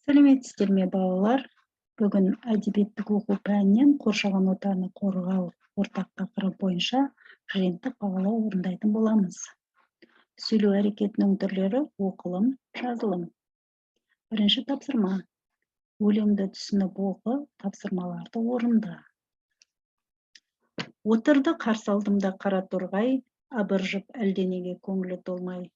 Сәлеметсіздер ме, балалар? Бүгін әдебиеттік оқу пәнінен «Қоршаған ортаны қорғау» ортақ тақырып бойынша жиынтық бағалау орындайтын боламыз. Сөйлеу әрекетінің түрлері: оқылым, жазылым. Бірінші тапсырма. Өлеңді түсініп оқы, тапсырмаларды орында. Отырды қарсы алдымда қара торғай, абыржып, әлденеге көңілі толмай.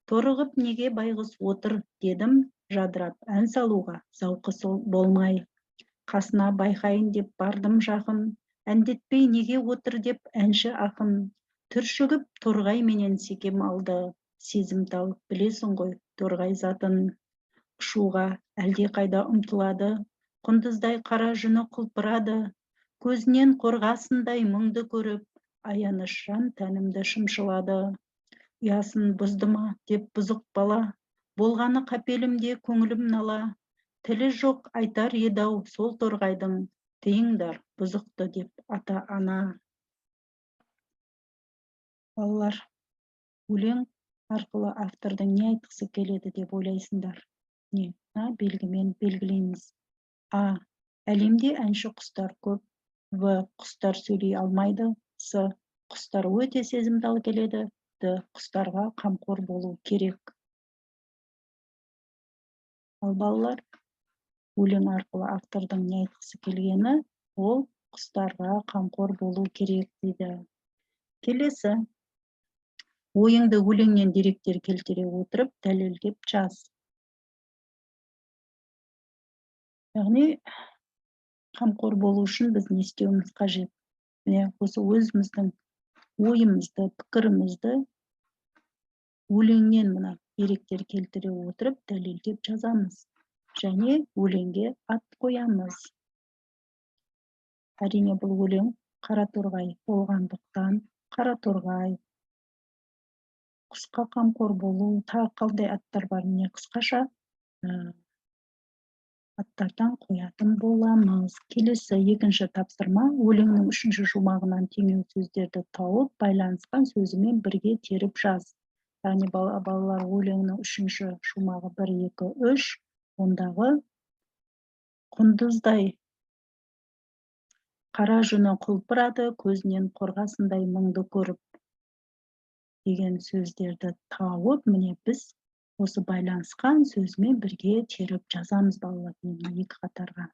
«Торығып неге байғұс отыр?» – дедім, жадырап ән салуға зауқы сол болмай. Қасына байқайын деп бардым жақын, әндетпей неге отыр деп әнші ақын. Түршігіп торғай менен секем алды, сезімтал, білесің ғой, торғай затын. Ұшуға әлдеқайда ұмтылады, құндыздай қара жүні құлпырады. Көзінен қорғасындай мұңды көріп, аяныш жан тәнімді шымшылады. Ұясын бұзды ма деп бұзық бала, болғаны қапелімде көңілім нала. Тілі жоқ айтар еді-ау сол торғайдың: «Тыйыңдар бұзықты» деп ата ана. Балалар, өлең арқылы автордың не айтқысы келеді деп ойлайсыңдар? Не, мына белгімен белгілейміз. А, әлемде әнші құстар көп. В, құстар сөйлей алмайды. С, құстар өте сезімтал келеді. Д, құстарға қамқор болу керек. Ал, балалар, өлең арқылы автордың не айтқысы келгені? Ол құстарға қамқор болу керек дейді. Келесі. Ойыңды өлеңнен деректер келтіре отырып дәлелдеп жаз. Яғни қамқор болу үшін біз не істеуіміз қажет? Міне, осы өзіміздің ойымызды, пікірімізді өлеңнен мына деректер келтіре отырып дәлелдеп жазамыз және өлеңге ат қоямыз. Әрине, бұл өлең «Қара торғай» болғандықтан, қара торғай, құсқа қамқор болу, тағы қандай аттар бар? Міне, қысқаша аттардан қоятын боламыз. Келесі, екінші тапсырма. Өлеңнің үшінші шумағынан теңеу сөздерді тауып, байланысқан сөзімен бірге теріп жаз. Яғни, балалар, өлеңнің үшінші шумағы: бір, екі, үш. Ондағы құндыздай қара жүні құлпырады, көзінен қорғасындай мұңды көріп деген сөздерді тауып, міне, біз осы байланысқан сөзімен бірге теріп жазамыз, балалар, мына екі қатарға.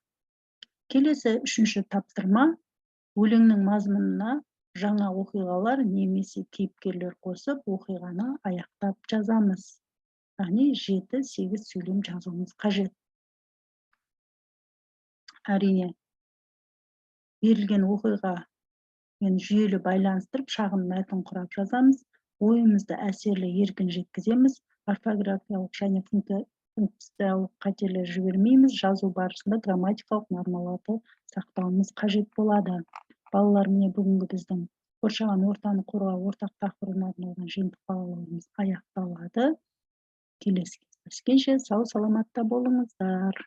Келесі, үшінші тапсырма. Өлеңнің мазмұнына жаңа оқиғалар немесе кейіпкерлер қосып, оқиғаны аяқтап жазамыз. Яғни 7-8 сөйлем жазуымыз қажет. Әрине, берілген оқиға мен жүйелі байланыстырып, шағын мәтін құрап жазамыз. Ойымызды әсерлі, еркін жеткіземіз. Орфографиялық және функциялық қателер жібермейміз. Жазу барысында грамматикалық нормаларды сақтауымыз қажет болады. Балалар, міне, бүгінгі біздің «Қоршаған ортаны қорғау» ортақ тақырыбына арналған жиынтық бағалауымыз аяқталады. Келесі кездескенше сау саламатта болыңыздар.